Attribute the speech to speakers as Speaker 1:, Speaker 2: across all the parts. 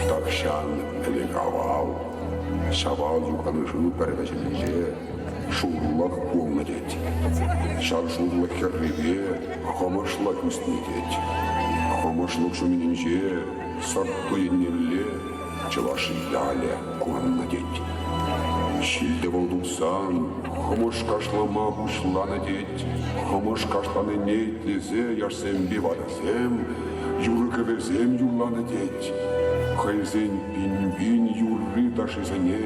Speaker 1: Тахҫан ӗлӗк-авал Ҫавал юханшыв пӗр вӗҫӗнче шурлӑх пулнӑ тет. Ҫав шурлӑх хӗррипе хӑмӑшлӑх ӳснӗ тет. Хӑмӑшлӑх ҫумӗнче сӑрт-ту еннелле чӑваш ялӗ курӑннӑ тет. Ҫил-тӑвӑл тухсан хӑмӑш кашлама пуҫланӑ тет. Хӑмӑш кашланине итлесе яшсемпе ватӑсем юрӑ-кӗвӗсем юрланӑ тет. Хӑйсен пин-пин юрри-ташшисене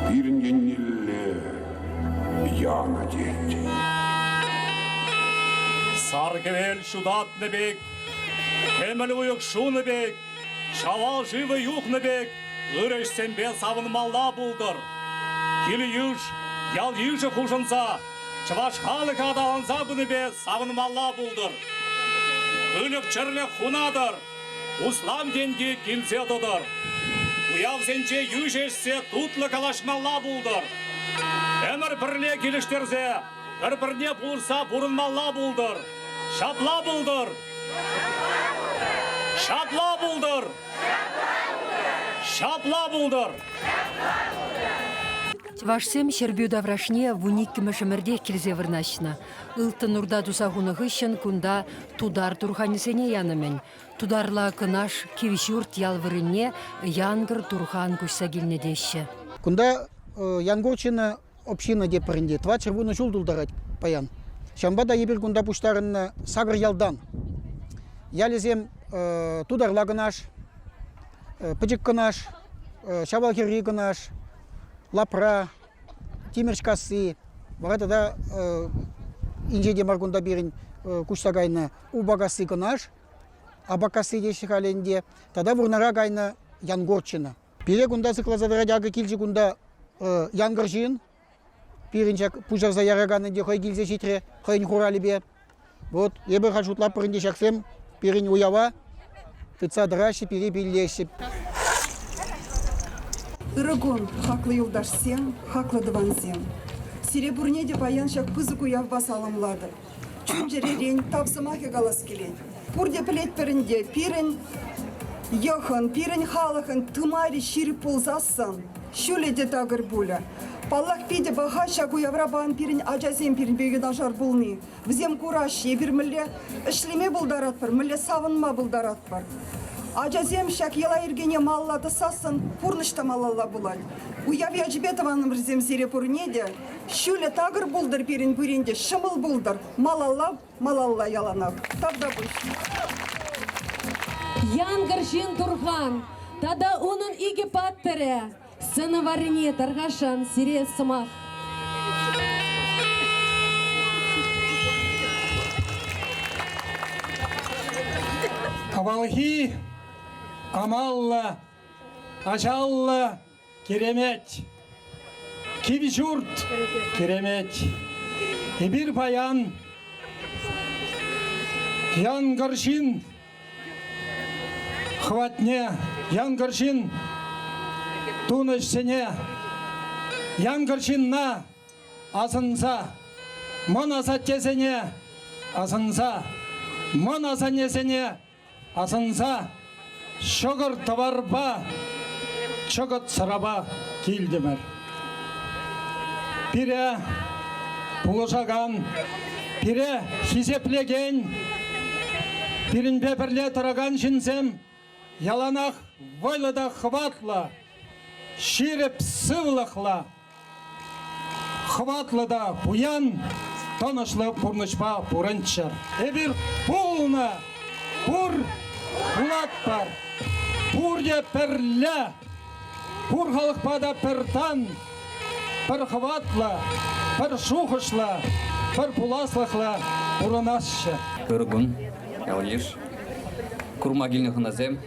Speaker 1: пирӗн еннелле янӑ тет.
Speaker 2: Сар хӗвел ҫутатнӑ пек, кӗмӗл уйӑх шунӑ пек, Ҫавал шывӗ юхнӑ пек ырӑ ӗҫсемпе савӑнмалла пултӑр. Кил-йыш, ял-йышӗ хушӑнса, чӑваш халӑхӗ аталанса пынипе савӑнмалла пултӑр. Выльӑх-чӗрлӗх хунатӑр, услам тенки килсе тӑтӑр. Уявсенче йӳҫӗ ӗҫсе тутлӑ калаҫмалла пултӑр. Ӗмӗр пӗрле килӗштерсе, пӗр-пӗрне пулӑшса пурӑнмалла пултӑр. Ҫапла пултӑр! Ҫапла пултӑр! Ҫапла пултӑр!
Speaker 3: Чӑвашсем Ҫӗрпӳ таврашне вуниккӗмӗш ӗмӗртех килсе вырнаҫнӑ. Ылтӑн Урта туса хунӑ хыҫҫӑн кунта тутар турханӗсене янӑ-мӗн. Тутарла Кӑнаш Кивҫурт ял вырӑнне Янкӑр Турхан куҫса килнӗ теҫҫӗ.
Speaker 4: Кунта Янгорчино община тепӗр ӗнтӗ 410 ҫул тултарать паян. Ҫавӑнпа та эпир кунта пуҫтарӑннӑ сакӑр ялтан. Ялӗсем Тутарла Кӑнаш, Пӗчӗк Кӑнаш, Ҫавал хӗрри Кӑнаш, Лапра, Тимӗрҫкасси, вара тата инҫе те мар кунта пирӗн куҫса кайнӑ Упакасси Кӑнаш, Апакасси теҫҫӗ халӗ ӗнтӗ, тата Вурнара кайнӑ Янгорчино. Пире кунта сыхласа тӑрать, акӑ килчӗ кунта янкӑр ҫын. Пирӗн ҫак пуҫарса яракан ӗнтӗ хӑй килсе ҫитрӗ хӑйӗн хуралӗпе. Вот эпӗ халь шутлатпӑр ӗнтӗ ҫаксем пирӗн уява тытса тӑраҫҫӗ, пире пиллеҫҫӗ.
Speaker 5: Ырӑ кун, хаклӑ юлташсем, хаклӑ тӑвансем. Сире пурне те паян ҫак пысӑк уявпа саламлатӑп. Чун-чӗререн тав сӑмахӗ калас килет. Пурте пӗлетпӗр ӗнтӗ, пирӗн йӑхӑн, пирӗн халӑхӑн тымарӗ ҫирӗп пулсассӑн ҫулӗ те такӑр пулӗ. Паллах, питӗ паха ҫак уявра паян пирӗн ачасем пирӗнпе юнашар пулни. Вӗсем кураҫҫӗ, эпир мӗнле ӗҫлеме пултаратпӑр, мӗнле савӑнма пултаратпӑр. Ачасем ҫак йӑла-йӗркене малалла тӑсассӑн пурнӑҫ та малалла пулать. Уяв ячӗпе, тӑванӑмӑрсем, сире пурне те Ҫулӗ такӑр пултӑр пирӗн пурин те, ҫӑмӑл пултӑр. Малалла, малалла яланах. Тавтапуҫ.
Speaker 6: Янкӑр ҫын Турхан тата унӑн икӗ паттӑрӗ сцена варрине тархасшӑн сире сӑмах.
Speaker 7: Авалхи амаллӑ, ачаллӑ Киремет. Кивҫурт Киремет. Эпир паян янкӑр ҫын хӑватне, янкӑр ҫын тунӑ ӗҫсене, янкӑр ҫынна асӑнса, мӑн асаттесене асӑнса, мӑн асаннесене Асӑнса ҫӑкӑр-тӑварпа, чӑкӑт сӑрапа килтӗмӗр. Пире пулӑшакан, пире хисеплекен, пирӗнпе пӗрле тӑракан ҫынсем яланах вӑйлӑ та хӑватлӑ, ҫирӗп сывлӑхлӑ, Хӑватлӑ та пуян, тӑнӑҫлӑ пурнӑҫпа пурӑнччӑр. Эпир пулнӑ, пур, пулатпӑр. Пурте пӗрле, пур халӑхпа та пӗр тан, пӗр хӑватлӑ, пӗр шухӑшлӑ, пӗр пуласлӑхлӑ пурӑнасчӗ.
Speaker 8: Ырӑ кун, ял-йыш. Курма килнӗ хӑнасем,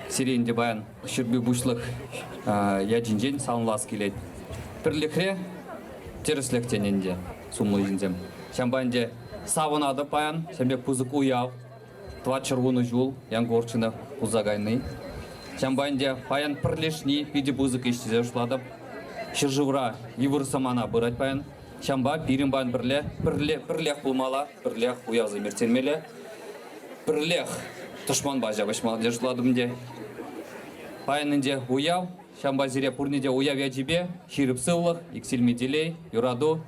Speaker 8: сире ӗнтӗ паян Ҫӗрпӳ пуҫлӑх ячӗнчен саламлас килет. Пӗрлӗхре тӗрӗслӗх тенӗ ӗнтӗ сумлӑ ҫынсем. Ҫавӑнпа ӗнтӗ савӑнатӑп паян, ҫавӑн пек пысӑк уяв, 410 ҫул Янгорчино пулса кайни. Ҫавӑнпа ӗнтӗ паян пӗрлешни питӗ пысӑк ӗҫ тесе шутлатӑп. Ҫӗршывра йывӑр самана пырать паян. Ҫавӑнпа пирӗн паян пӗрле, пӗрле, пӗрлех пулмалла, пӗрлех уявсем ирттермелле. Пӗрлех тӑшманпа ҫапӑҫмалла тесе шутлатӑп ӗнтӗ. Паян ӗнтӗ уяв, ҫавӑнпа сире пурне те уяв ячӗпе ҫирӗп сывлӑх, иксӗлми телей, юрату,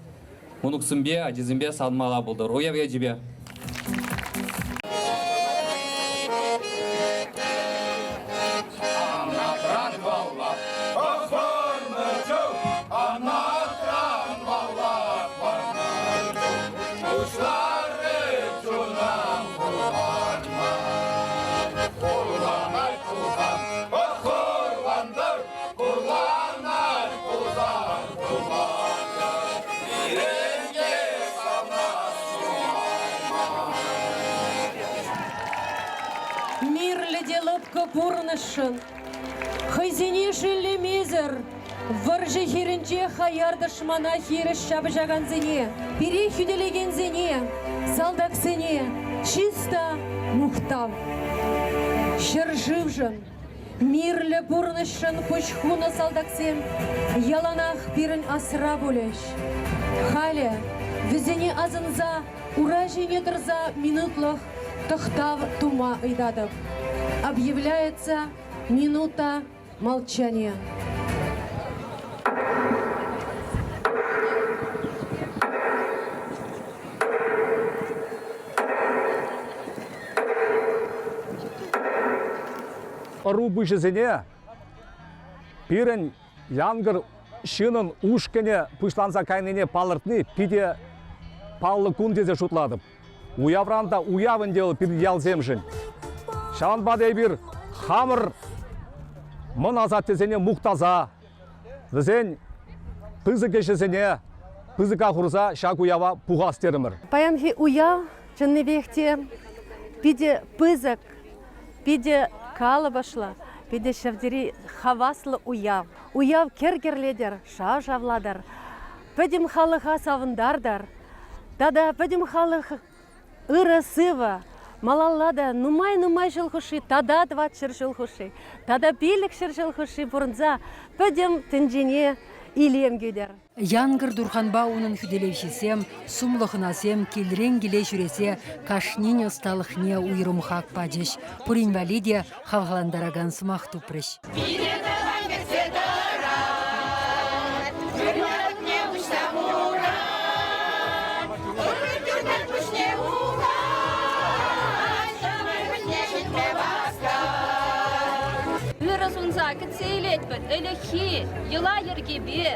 Speaker 8: мӑнуксемпе, ачисемпе савӑнмалла пултӑр. Уяв ячӗпе!
Speaker 6: Мирлӗ те лӑпкӑ пурнӑҫшӑн хӑйсене шеллемесӗр вӑрҫӑ хирӗнче хаяр тӑшмана хирӗҫ ҫапӑҫакансене, пире хӳтӗлекенсене, салтаксене чыс та мухтав. Ҫӗршывшӑн, мирлӗ пурнӑҫшӑн пуҫ хунӑ салтаксем яланах пирӗн асра пулӗҫ. Халӗ вӗсене асӑнса ура ҫине тӑрса минутлӑх тӑхтав тума ыйтатӑп. Объявляется минута молчания.
Speaker 2: Ӑру пуҫӗсене пирӗн янкӑр ҫыннӑн ушкӑнӗ пуҫланса кайнине палӑртни питӗ паллӑ кун тесе шутлатӑп. Уявран та уяв ӗнтӗ вӑл пирӗн ялсемшӗн. Ҫавӑнпа та эпир хамӑр мӑн асаттесене мухтаса, вӗсен пысӑк ӗҫӗсене пысӑка хурса ҫак уява пухас терӗмӗр.
Speaker 6: Паянхи уяв чӑннипех те питӗ пысӑк, питӗ калӑпӑшлӑ, питӗ ҫав тери хаваслӑ уяв. Уяв кӗр кӗрлетӗр, шав шавлатӑр, пӗтӗм халӑха савӑнтартӑр. Тата пӗтӗм халӑх ырӑ-сывӑ, малалла та нумай-нумай ҫул хушши тата 400 ҫул хушши, тата 500 ҫул хушши пурӑнса пӗтӗм тӗнчене илем кӳтӗр.
Speaker 3: Янкӑр Турханпа унӑн хӳтӗлевҫисем, сумлӑ хӑнасем килрен киле ҫӳресе кашнин ӑсталӑхне уйрӑм хак пачӗҫ, пурин валли те хавхалантаракан сӑмах тупрӗҫ.
Speaker 9: Пире тӑван кӗтсе тӑрать, вырмарӑкне уҫса хурать, ырӑ тӳртен пуҫне ухать, тӑван патне ҫитме васкать.
Speaker 10: Ырӑ сунса кӗтсе илетпӗр ӗлӗкхи йӑла-йӗркепе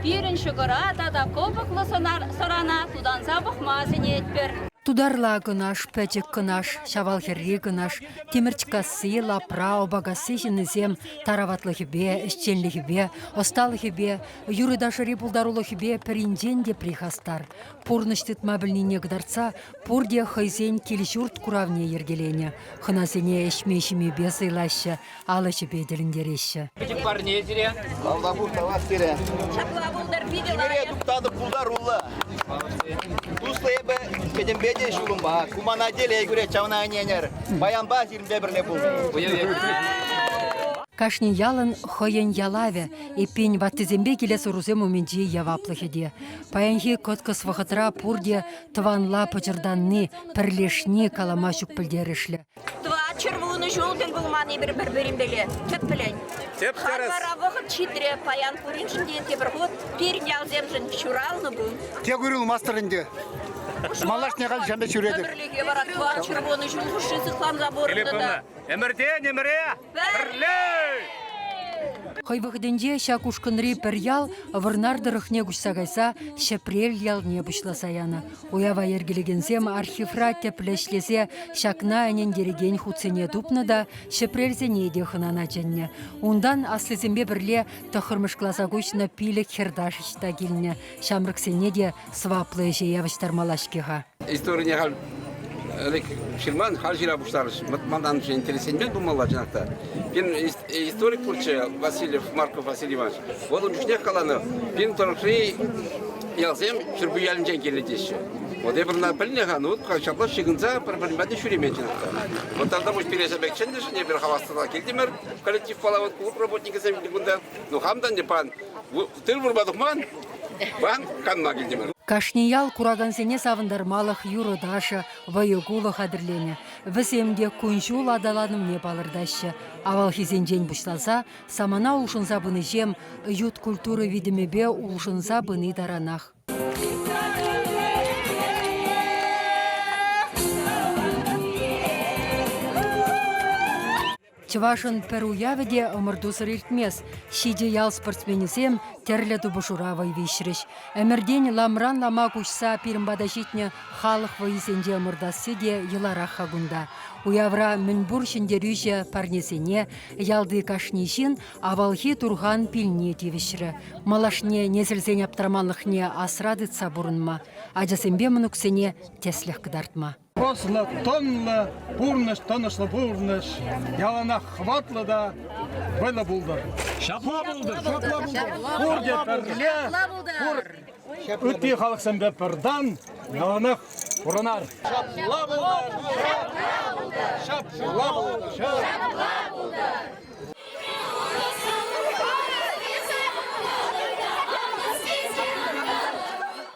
Speaker 10: пирӗн ҫӑкӑра тата кӑпӑклӑ сӑрана тутанса пӑхма сӗнетпӗр.
Speaker 3: Тутарла Кӑнаш, Пӗчӗк Кӑнаш, Ҫавалхӗрри Кӑнаш, Тимӗрчкасси, Лапра, Опакасси ҫыннисем тараватлӑхӗпе, ӗҫченлӗхӗпе, ӑсталӑхӗпе, юрӑ-ташӑри пултарулӑхӗпе пӗринчен тепри хастар. Пурнӑҫ тытма пӗлнине кӑтартса пурте хӑйсен кил-ҫурт куравне йӗркеленӗ. Хӑнасене ӗҫме-ҫимепе сӑйлаҫҫӗ, ал ӗҫӗпе тӗлӗнтереҫҫӗ.
Speaker 8: Пӗчӗк парне сире.
Speaker 11: Тавтапуҫ, тавах сире.
Speaker 10: Ҫапла пултӑр, питӗ
Speaker 11: Тимӗре
Speaker 10: лайӑх.
Speaker 11: туптатӑп пултаруллӑ. Туслӑ эпӗ пӗтӗмпе те ҫулӑмпа. Ку мана телей кӳрет, ҫавна ӗненӗр. Баянпа сирӗнпе пӗрле пулни.
Speaker 3: Кашни ялӑн хӑйӗн ялавӗ, эппин, ваттисемпе килес ӑрусем умӗнчи яваплӑхӗ те. Паянхи кӑткӑс вӑхӑтра пурте тӑванла пӑчӑртанни, пӗрлешни калама ҫук пӗлтерӗшлӗ.
Speaker 10: 410 ҫул тӗл пулман эпир пӗр-пӗринпеле. Тӗплӗн.
Speaker 2: Тӗп-тӗрӗс.
Speaker 10: Халь вара вӑхӑт ҫитрӗ. Паян пуриншӗн те тепӗр хут пирӗн ялсемшӗн ҫуралнӑ кун.
Speaker 12: Тек уйрӑлмастӑр ӗнтӗ. Малашне халь ҫампе ҫӳретӗп.
Speaker 10: Ӗмӗрлӗхе вара 410 ҫул хушши сыхланса пурӑннӑ та.
Speaker 2: Ӗмӗртен ӗмӗре пӗрле!
Speaker 3: Хӑй вӑхӑтӗнче ҫак ушкӑнри пӗр ял Вӑрнар тӑрӑхне куҫса кайса Ҫӗпрел ялне пуҫласа янӑ. Уява йӗркелекенсем архивра тӗплӗ ӗҫлесе ҫакна ӗнентерекен хутсене тупнӑ та Ҫӗпрелсене те хӑнана чӗннӗ. Унтан аслисемпе пӗрле тӑххӑрмӗш класа куҫнӑ пилӗк хӗрташ ӑҫта килнӗ. Ҫамрӑксене те сӑваплӑ ӗҫе явӑҫтармалла-ҫке-ха.
Speaker 13: Историне халь ӗлӗк ҫырман, халь ҫыра пуҫларӗҫ. Малтан интересленмен пулмалла чӑнах та. Пирӗн историк пурччӗ Васильев Марков Василий Иванович. Вӑл ун чухнех каланӑ, пирӗн тӑрӑхри ялсем Ҫӗрпӳ ялӗнчен килнӗ теҫҫӗ. Вот эпир ӑна пӗлнӗ-ха, ну ҫапла ҫыхӑнса пӗр-пӗрин патне ҫӳремен чӑнах та. Вот тогда пуҫ пире ҫав пек чӗннӗшӗн эпир хаваслӑ килтӗмӗр коллективпала вот клуб работникӗсем кунта. Ну хам та ӗнтӗ пан тыр вырма тухман, пан канма килтӗмӗр.
Speaker 3: Кашни ял куракансене савӑнтармалӑх юрӑ-ташӑ, вӑйӑ-кулӑ хатӗрленӗ. Вӗсем те кун-ҫул аталанӑвне палӑртаҫҫӗ. Авалхисенчен пуҫласа самана улшӑнса пынӑҫем ют культура витӗмӗпе улшӑнса пыни таранах. Чӑвашӑн пӗр уявӗ те ӑмӑртусӑр иртмест. Ҫичӗ ял спортсменӗсем тӗрлӗ тупӑшура вӑй виҫрӗҫ. Ӗмӗртен ламран лама куҫса пирӗн пата ҫитнӗ халӑх вӑййисенче ӑмӑртасси те йӑларах-ха кунта. Уявра мӗнпур ҫӗнтерӳҫӗ парнесене ялти кашни ҫын авалхи турхан пилне тивӗҫрӗ. Малашне несӗлсен аптраманлӑхне асра тытса пурӑнма, ачасемпе мӑнуксене тӗслӗх кӑтартма.
Speaker 7: Ӑслӑ, тӑнлӑ пурнӑҫ, тӑнӑҫлӑ пурнӑҫ яланах хӑватлӑ та вӑйлӑ пултӑр. Ҫапла пултӑр. Ҫапла пултӑр. Пурте пӗрле, пур ытти халӑхсемпе пӗртан яланах пурӑнар. Ҫапла пултӑр. Ҫапла пултӑр. Ҫапла пултӑр.